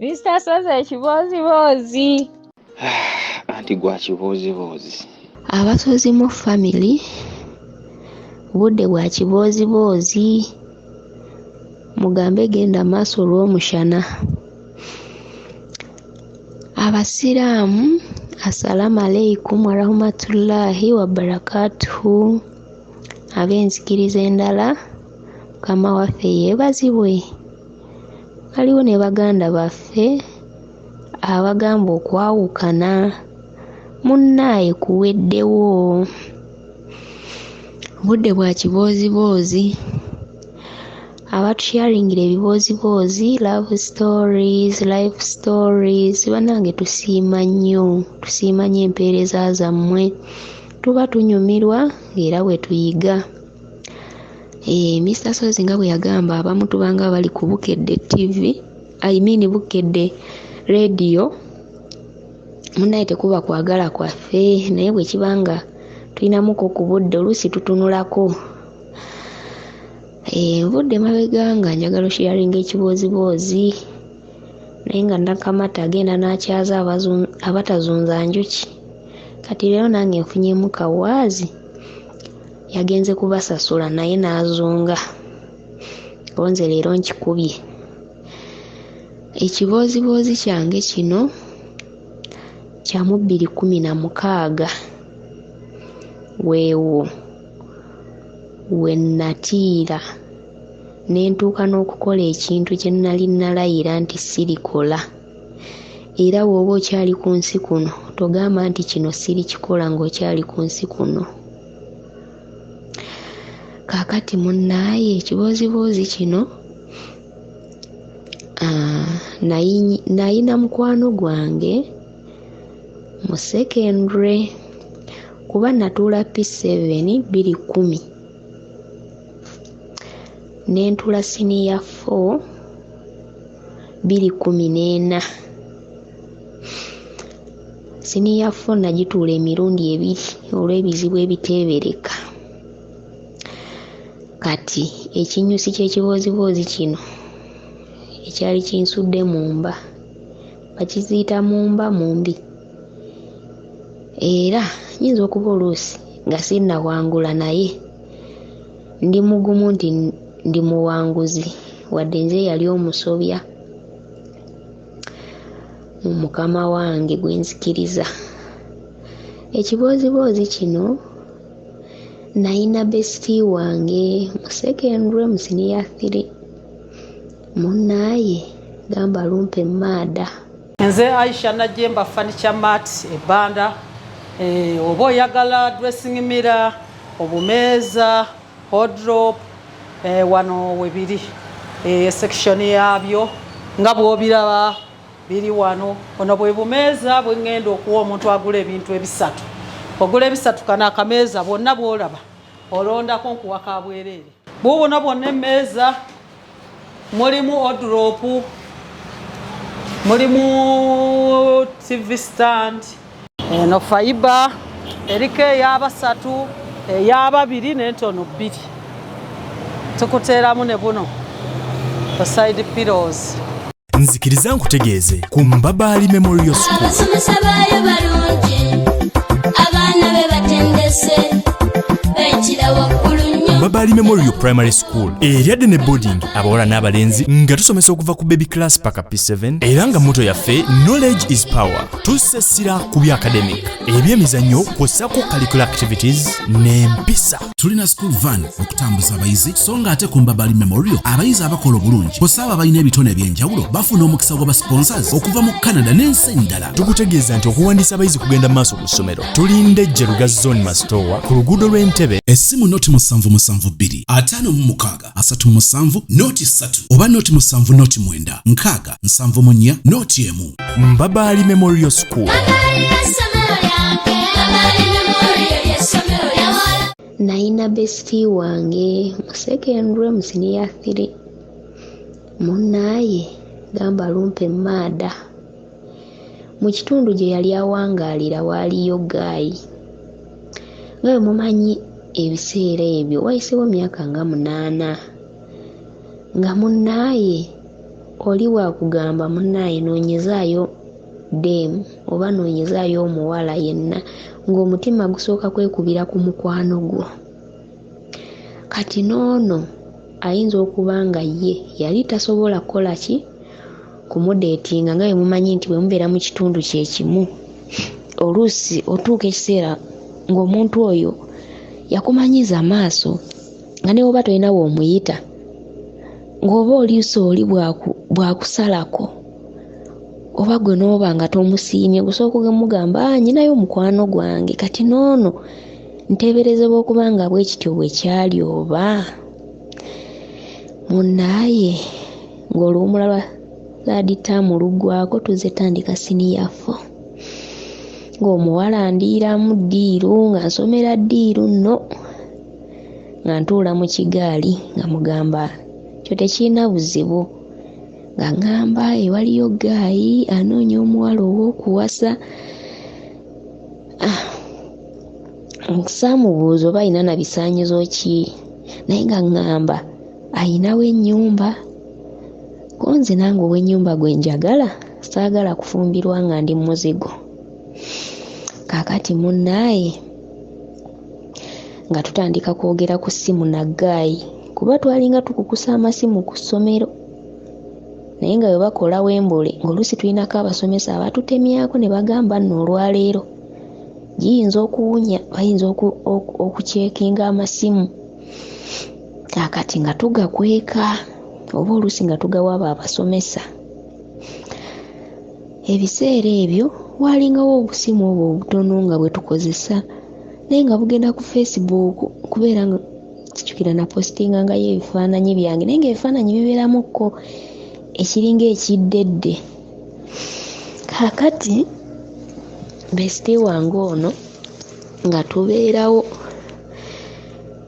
Mr. Sozi ekibooziboozi. Anti gwa kibooziboozi. Abasozi mu family budde bwa kibooziboozi, mugambe genda maaso olw'omushana. Abasiraamu assalaamu aleikum warahmatullahi wabarakatuhu. Ab'enzikiriza endala Mukama waffe yeebazibwe. Waliwo ne baganda baffe abagamba okwawukana, munnaaye kuweddewo. Budde bwa kibooziboozi, abatusharingira ebibooziboozi, love stories, life stories, bannange tusiima nnyo, tusiima nnyo empeereza zammwe. Tuba tunyumirwa ng'era bwe tuyiga. Mr. Sozi nga bwe yagamba, abamu tubanga abali ku Bukedde TV, I mean Bukedde Radio. Munnaye tekuba kwagala kwaffe, naye bwe kiba nga tulinamuko ku budde oluusi tutunulako. Nvudde mabega nga njagala osharinga ekibooziboozi, naye nga Nakamata agenda n'akyaza abatazunza njuki. Kati leero nange nfunyemu kawaazi, yagenze kubasasula naye n'azunga. Nze leero nkikubye. Ekibooziboozi kyange kino kya mu 2016, weewo we natiira ne ntuuka n'okukola ekintu kye nali nalayira nti sirikola. Era bw'oba okyali ku nsi kuno togamba nti kino sirikikola ng'okyali ku nsi kuno. Kaakati munnaaye ekibooziboozi kino nayina mukwano gwange mu secondary, kuba natuula P7 2010, ne ntuula siniya 4 2014. Siniya 4 nagituula emirundi ebiri olw'ebizibu ebiteebereka. Kati ekinyusi ky'ekibooziboozi kino ekyali kinsudde mu mba, bakiziyita mu mba mumbi, era nnyinza okuba oluusi nga sinnawangula, naye ndi mugumu nti ndi muwanguzi, wadde nze eyali omusobya mu mukama wange gwe nzikiriza. Ekibooziboozi kino nayina bestie wange mu secondary mu siniya 3, munnaaye gamba lumpe maada. Nze Aisha Najemba, Furniture Mart ebbanda. Oba oyagala dressing mirror, obumeeza, wardrobe, wano webiri, section yabyo nga bw'obiraba biri wano. Ono bwe bumeeza bwe ŋŋenda okuwa omuntu agula ebintu ebisatu. Ogula ebisatu, kano akameeza bwonna bw'olaba olondako nkuwa ka bwereere. Buubuno bwonna emmeeza, mulimu wardrobe, mulimu TV stand, eno fiber eriko ey'abasatu, ey'ababiri n'entono bbiri. Tukuteeramu ne buno side pillows. Nzikiriza nkutegeeze ku Mbabaali Memorial School. Abasomesa baayo balungi, abaana be batendese bayitira waggulu nnyo. Mbabaali Memorial Primary School eryadde ne boarding, abawala n'abalenzi, nga tusomesa okuva ku baby class paka P7, era nga motto yaffe "Knowledge is power". Tussa essira ku bya academic, ebyemizannyo, kw'ossako curricular activities n'empisa. Tulina school van okutambuza abayizi, so nga ate ku Mbabali Memorial abayizi abakola obulungi kw'ossa abo abalina ebitone ebyenjawulo bafuna omukisa gw'aba sponsors okuva mu Canada n'ensi endala. Tukutegeeza nti okuwandiisa abayizi kugenda mu maaso ku ssomero. Tulinde Jeruga Zone, Masitowa, ku luguudo lw'Entebe. Essimu 072 56 37 03 oba 070 9 6 74 01. Mbabaali Memorial School. Mbabaali ly'essomero lyange, Mbabaali Memorial ly'essomero lyawala. Nayina bestie wange mu secondary mu siniya 3, munnaaye gamba lumpe maada. Mu kitundu gye yali awangaalira waaliyo guy. Nga bwe mumanyi ebiseera ebyo wayiseewo myaka nga 8, nga munnaaye Oli bw'akugamba munnaaye noonyezaayo ddeemu oba noonyezaayo omuwala yenna, ng'omutima gusooka kwekubira ku mukwano gwo. Kati n'ono ayinza okuba nga ye yali tasobola kukola ki? Kumudeetinga, nga bwe mumanyi nti bwe mubeera mu kitundu kye kimu, oluusi otuuka ekiseera ng'omuntu oyo yakumanyiiza amaaso, nga ne bw'oba tolina w'omuyita, ng'oba oluusi oli bw'akusalako oba gwe n'oba nga tomusiimye, gusooka okumugamba, ah, nnyinayo mukwano gwange. Kati n'ono nteeberezebwa okuba nga bwe kityo bwe kyali oba munnaaye ng'oluwummula lwa third term luggwako, tuzze tandika siniya four, ng'omuwala ndiiramu ddiiru, nga nsomera ddiiru nno, nga ntuula mu kigaali, nga mugamba kyo tekirina buzibu, nga ŋŋamba ewaliyo ggaayi anoonya omuwala ow'okuwasa. Ah, saamubuuza oba alina na bisaanyizo ki, naye nga ŋŋamba ayinawo ennyumba, ko nze nange ow'ennyumba gwe njagala, saagala kufumbirwa nga ndi mu muzigo. Kaakati munnaaye nga tutandika kwogera ku ssimu na ggaayi, kuba twalinga tukukusa amasimu ku ssomero, naye nga bwe bakola wembule ng'oluusi tulinako abasomesa abatutemyako ne bagamba nno olwaleero giyinza okuwunya, bayinza okuceekinga amasimu. Kaakati nga tugakweka oba oluusi nga tugawa abo abasomesa. Ebiseera ebyo waalingawo obusimu obwo obutono nga bwe tukozesa, naye nga bugenda ku Facebook, kubeera nga kijjukira napositingangayo ebifaananyi byange, naye ng'ebifaananyi bibeeramukko ekiringa ekiddedde. Kaakati besiti wange ono nga tubeerawo.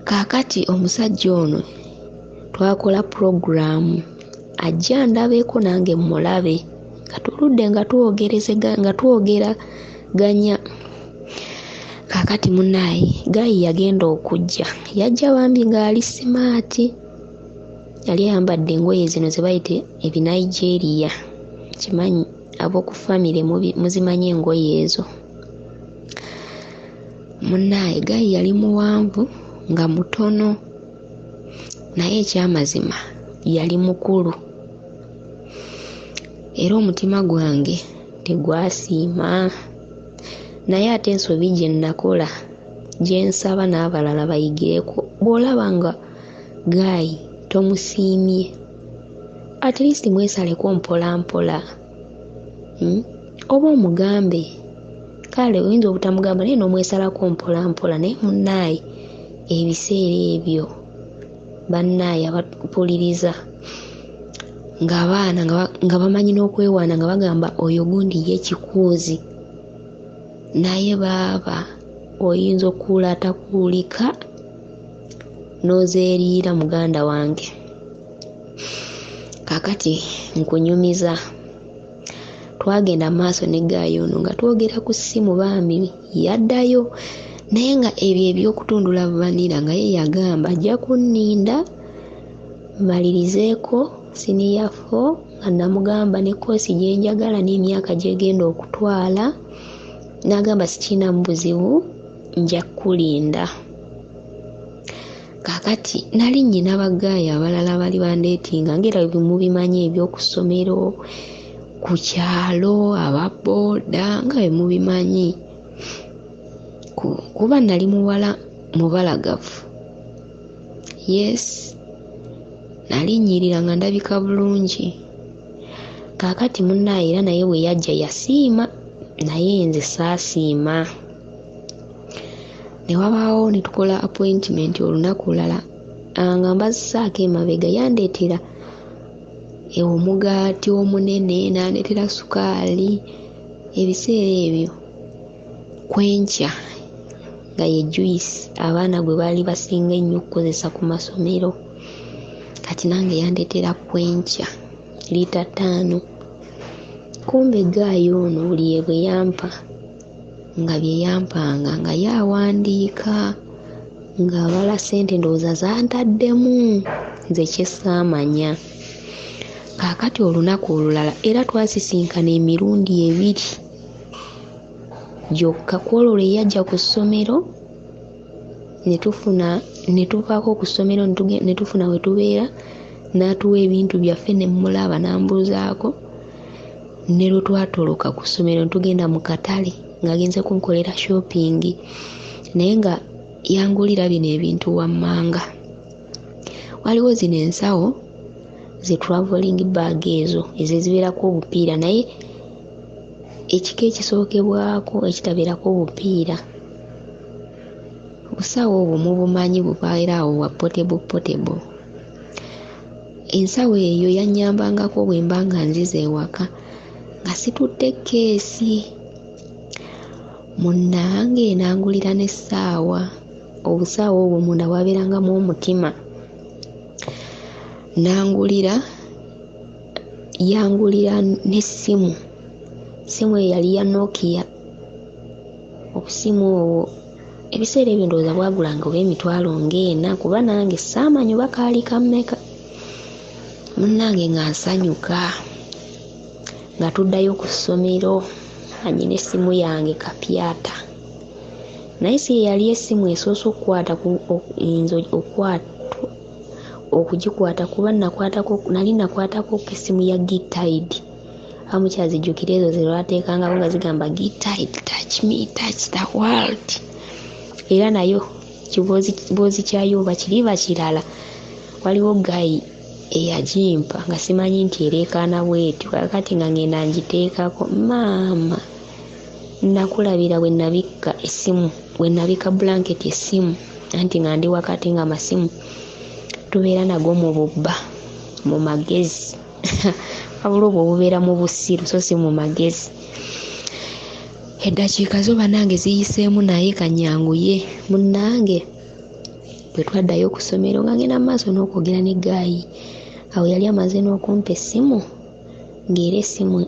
Kaakati omusajja ono twakola pulogulaamu ajje andabeko nange mmulabe, nga tuludde nga twogerezega nga twogeraganya. Kaakati munnaaye ggaayi yagenda okujja, yajja bambi ng'ali simaati, yali ayambadde engoye zino ze bayita Ebinigeria, nkimanyi ab'oku famire muzimanyi engoye ezo. Munnaaye ggaayi yali muwanvu nga mutono, naye ekyamazima yali mukulu, era omutima gwange tegwasiima. Naye ate ensobi gye nnakola gye nsaba n'abalala bayigireko, bw'olaba nga ggaayi tomusiimye, at least mwesaleko mpola mpola, oba omugambe, kale oyinza obutamugamba naye n'omwesalako mpola mpola. Naye munnaaye ebiseera ebyo bannaaye abapuliriza ng'abaana nga bamanyi n'okwewaana, nga bagamba oyo gundi ye kikuuzi, naye baaba oyinza okukuula atakuulika n'ozeeriira muganda wange. Kaakati nkunyumiza, twagenda mu maaso ne ggaayi ono nga twogera ku ssimu, bambi yaddayo, naye nga ebyo eby'okutundula vanilla nga ye yagamba ajja kunninda mmalirizeeko siniya four, nga namugamba ne kkoosi gye njagala n'emyaka gy'egenda okutwala, n'agamba sikirinamu buzibu nja kkulinda. Kaakati nali nnyina baggaayi abalala bali bandeetinga, ng'era bwe mubimanyi eby'oku ssomero, ku kyalo, aba bbooda nga bwe mubimanyi, kuba nali muwala mubalagavu. Yes, nali nnyirira nga ndabika bulungi. Kaakati munnaaye era naye bwe yajja yasiima, naye nze saasiima. Ne wabaawo ne tukola appointment olunaku lulala, nga mbazzaako emabega, yandeetera omugaati omunene, n'andeetera sukaali. Ebiseera ebyo kwenkya nga ye juyisi abaana gwe baali basinga ennyo okukozesa ku masomero. Kati nange yandeetera kwenkya liita 5. Kumbe ggaayi ono buli bwe yampa nga bye yampanga nga ye awandiika, ng'abala ssente ndowooza z'antaddemu nze kye ssaamanya. Kaakati olunaku olulala era twasisinkana emirundi ebiri gyokka. Ku olwo lwe yajja ku ssomero ne tufuna ne tuvaako ku ssomero ne tufuna we tubeera, n'atuwa ebintu byaffe ne mmulaba n'ambuuzaako. Ne lwe twatoloka ku ssomero ne tugenda mu katale ng'agenze kunkolera shopping, naye nga yangulira bino ebintu wammanga. Waliwo zino ensawo zi travelling bag ezo ezo ezibeerako obupiira, naye ekika ekisookebwako ekitabeerako bupiira. Obusawo obwo mubumanyi, bubeera awo bwa portable portable. Ensawo eyo yannyambangako bwe mba nga nzize ewaka nga situtte keesi. Munnange n'angulira n'essaawa. Obusawo obwo munda bwabeerangamu omutima. N'angulira, yangulira n'essimu. Essimu eyo yali ya Nokia. Obusimu obwo ebiseera ebyo ndowooza bwagulanga oba emitwalo ng'ena, kuba nange saamanya oba kaali kammeka. Munnange nga nsanyuka nga tuddayo ku ssomero nga nnyina essimu yange kapyata. Naye si ye yali essimu esoose okukwata nze okugikwata, kuba nakwatako nali nakwatako essimu ya Gtide. Amukyazijjukira ezo ze lwateekangako nga zigamba Gtide, touch me, touch the world. Era nayo kiboozi kyayo oba kiriba kirala. Waliwo guy eyagimpa nga simanyi nti ereekaana bw'etyo. Kaakati nga ngenda ngiteekako, maama nakulabira bwe nabikka essimu, bwe nabikka blanket essimu, anti nga ndi wakati nga amasimu tubeera nago mu bubba, mu magezi. Wabula obwo bubeera mu busiru so si mu magezi. Eddakiika zo bannange ziyiseemu, naye kannyanguye. Munnange bwe twaddayo ku ssomero nga ngenda mu maaso n'okwogera ne guy. Awo yali amaze n'okumpa essimu, ng'era essimu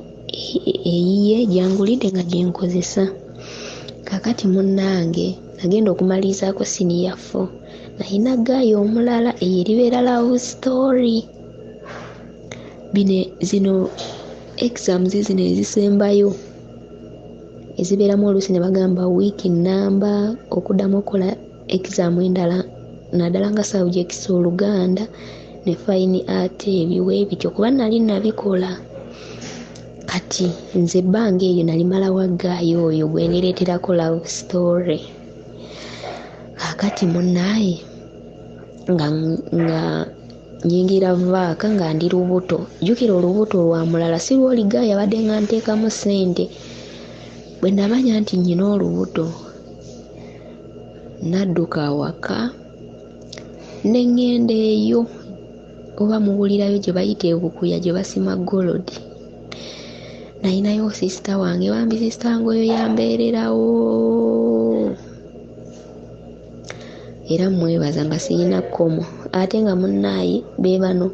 eyiye gy'angulidde nga gye nkozesa. Kaakati munnange nagenda okumalirizaako senior four, nalina guy omulala, eyo eribeera love story. Bino zino exams zino ezisembayo ezibeeramu oluusi ne bagamba wiiki nnamba okuddamu okukola exam endala, naddala nga subjects Oluganda ne fine art, ebyo bwe bityo, kuba nali nabikola. Kati nze ebbanga eryo nalimala wa guy oyo gwe neereeterako love story. Kaakati munnaaye nga nga nnyingira vac nga ndi lubuto. Jjukira olubuto lwa mulala, si lw'oli guy abadde nga nteekamu ssente. Bwe namanya nti nnyina olubuto, nadduka awaka ne ŋŋenda eyo oba muwulirayo gye bayita e Bukuya gye basima gold. Nalinayo sister wange, bambi sister wange oyo yambeererawo. Era mmwebaza nga siyina kkomo. Ate nga munnaaye be bano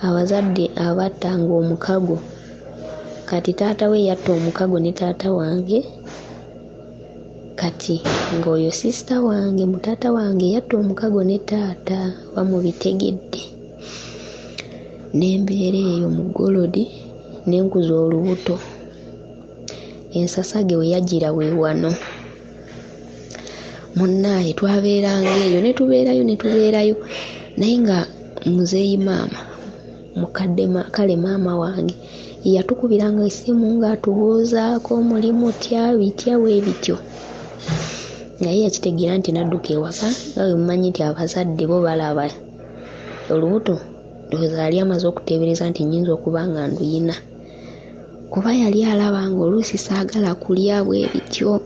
abazadde abattanga omukago. Kati taata we yatta omukago ne taata wange. Kati ng'oyo sister wange mu taata wange yatta omukago ne taata, oba mubitegedde. Ne mbeera eyo mu gold ne nkuza olubuto. Ensasage we yajjira we wano. Munnaaye twabeeranga eyo ne tubeerayo ne tubeerayo, naye nga muzeeyi maama mukadde kale maama wange yatukubiranga essimu ng'atubuuzaako muli mutya, bitya bwe bityo. Naye yakitegeera nti nadduka ewaka, nga bwe mumanyi nti abazadde bo balaba olubuto, ndowooza yali amaze okuteebereza nti nnyinza okuba nga nduyina. Kuba yali alaba ng'oluusi saagala kulya bwe bityo.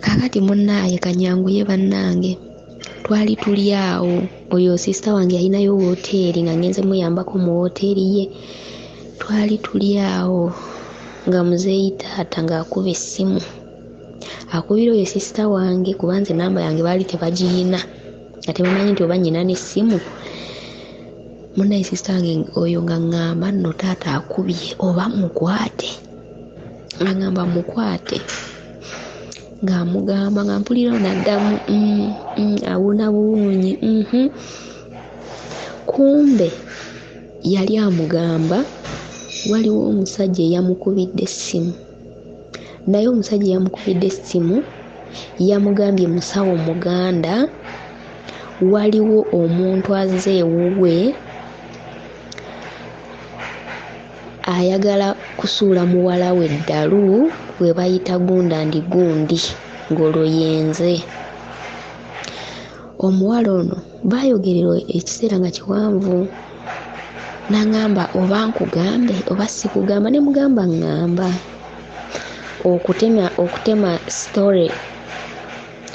Kaakati munnaaye kannyanguye bannange, twali tuli awo, oyo sister wange yalinayo wooteeri nga ngenze muyambako mu wooteeri ye. Twali tuli awo nga muzeeyi taata ng'akuba essimu. Akubira oyo sister wange, kuba nze namba yange baali tebagiyina, nga tebamanyi nti oba nnyina n'essimu. Munnaye sister wange oyo ng'aŋŋamba nno taata akubye oba mukwate. Aŋŋamba mukwate. Ng'amugamba nga mpulira ono addamu awuuna buwuunyi Kumbe Yali amugamba waliwo omusajja eyamukubidde essimu, naye omusajja eyamukubidde essimu yamugambye musawo muganda, waliwo omuntu azze ewuwe ayagala kusuula muwala we eddalu gwe bayita gundandi gundi ng'olwo yenze. Omuwala ono baayogerera ekiseera nga kiwanvu, n'aŋŋamba oba nkugambe oba sikugamba, ne mugamba ŋŋamba. Okutema story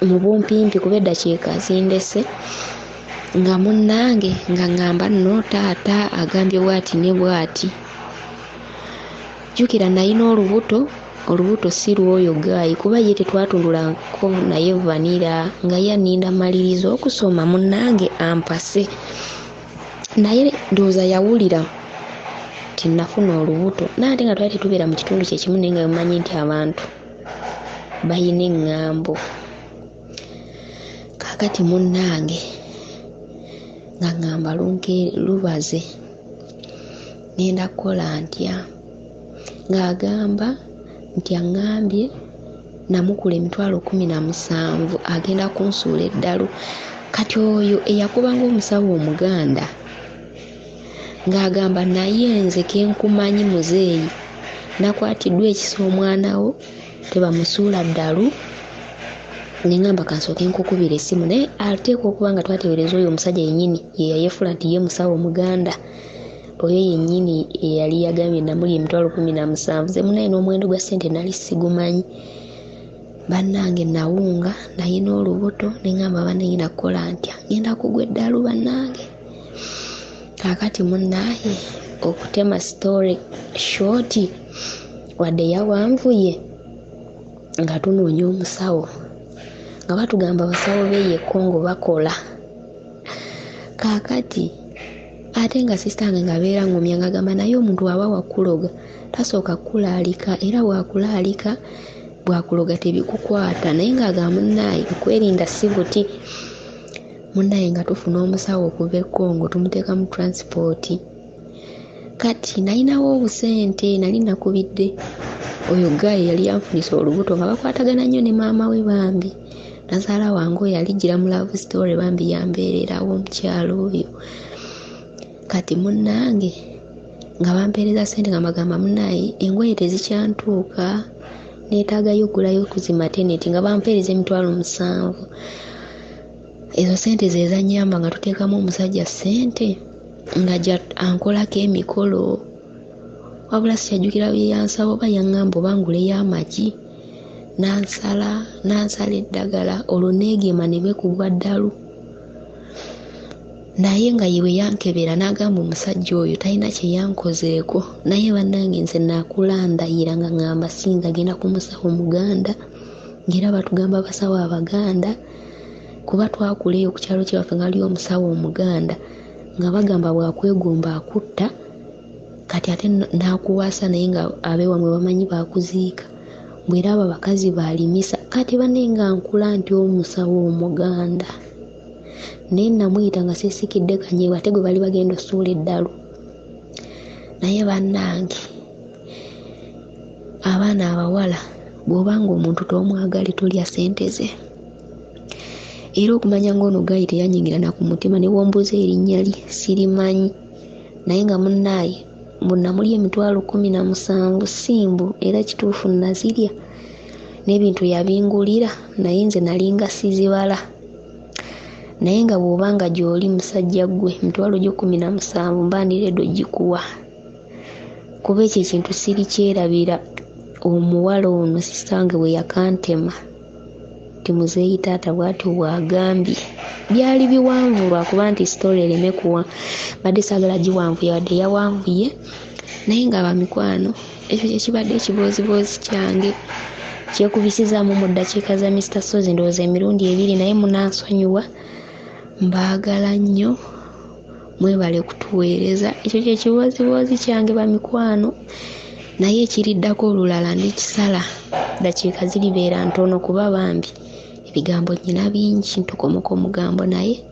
mu bumpimpi kuba eddakiika zindese, nga munnange nga ŋŋamba nno taata agambye bw'ati ne bw'ati. Jjukira nalina olubuto, olubuto si lw'oyo ggaayi kuba ye tetwatundulako naye vanira, nga ye anninda mmalirize okusoma munnange ampase. Naye ndowooza yawulira nti nafuna olubuto, naye ate nga twali tetubeera mu kitundu kye kimu, naye nga mumanyi nti abantu balina eŋŋambo. Kaakati munnange nga ŋŋamba lubaze ŋŋenda kukola ntya? Ng'agamba nti aŋŋambye namukula emitwalo 17 agenda kunsuula eddalu. Kati oyo eyakubanga omusawo omuganda ng'agamba naye nze ke nkumanyi muzeeyi, nakwatiddwa ekisa omwana wo tebamusuula ddalu, ne ŋŋamba kansooke nkukubira essimu. Naye ateekwa okuba nga twateebereza oyo omusajja yennyini ye yayeefuula nti ye musawo muganda, oyo yennyini eyali yagambye namulya emitwalo 17. Nze munnaye n'omuwendo gwa ssente nali sigumanyi. Bannange nawunga, nalina olubuto, ne ŋŋamba banne ngenda kukola ntya? Ngenda kugwa eddalu bannange. Kaakati munnaye okutema story short, wadde yawanvuye nga tunoonya omusawo, nga batugamba abasawo b'eyo e Congo bakola. Kaakati ate nga sisita wange ng'abeera aŋŋumya ng'agamba naye omuntu bw'aba wakuloga tasooka kukulaalika, era bw'akulaalika bw'akuloga tebikukwata, naye ng'agamba munnaye okwerinda si buti. Munnaye nga tufuna omusawo okuva e Congo tumuteeka mu transport. Kati nalinawo obusente, nali nakubidde oyo ggaayi yali yanfunisa olubuto nga bakwatagana nnyo ne maama we bambi. Nazaala wange oyo alijjira mu love story bambi yambeererawo omukyala oyo. Kati munnange nga bampeereza ssente nga mbagamba munnaye engoye tezikyantuuka, neetaagayo okugulayo ku zi maternity, nga bampeereza emitwalo 7. Ezo ssente ze zannyamba nga tuteekamu omusajja ssente nga ankolako emikolo. Wabula sikyajjukira bye yansaba oba yaŋŋamba oba nguleyo amagi, n'ansala eddagala, olwo neegema nneme kugwa ddalu. Naye nga ye bwe yankebera n'agamba omusajja oyo talina kye yankozeeko. Naye bannange nze nakula ndayira nga ŋŋamba siyinza genda ku musawo muganda, ng'era batugamba abasawo abaganda, kuba twakula eyo ku kyalo kyewaffe nga waliyo omusawo omuganda, nga bagamba bw'akwegomba akutta, kati ate n'akuwasa naye nga ab'ewammwe bamanyi baakuziika, mbu era abo abakazi baalimisa. Kati banne nga nkula nti omusawo omuganda, naye namuyita nga seesikidde kanyeebwa ate gwe bali bagenda osuula eddalu. Naye bannange abaana abawala bw'oba ng'omuntu t'omwagali tolya ssente ze. Era okumanya ng'ono ggaayi teyanyingira na ku mutima, ne bw'ombuuza erinnya lye sirimanyi, naye nga munnaaye mbu namulya emitwalo 17 si mbu, era kituufu nazirya n'ebintu yabingulira, naye nze nalinga sizibala. Naye nga bw'oba nga gy'oli musajja ggwe emitwalo gyo 17 mba ndiredde ogikuwa, kuba ekyo ekintu sirikyerabira. Omuwala ono sisita wange bwe yakantema nti muzeeyi taata bw'atyo bw'agambye. Byali biwanvu lwakuba nti story ereme kuwa, mbadde saagala giwanvuya wadde yawanvuye, naye nga bamikwano ekyo kye kibadde ekibooziboozi kyange kyekubisizaamu mu ddakiika za Mr. Ssozi ndowooza emirundi ebiri, naye munansonyiwa, mbaagala nnyo, mwebale kutuweereza. Ekyo kye kibooziboozi kyange bamikwano, naye ekiriddako olulala ndikisala, ddakiika ziribeera ntono kuba bambi ebigambo nnyina bingi, ntokomoka omugambo, naye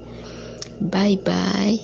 bye bye.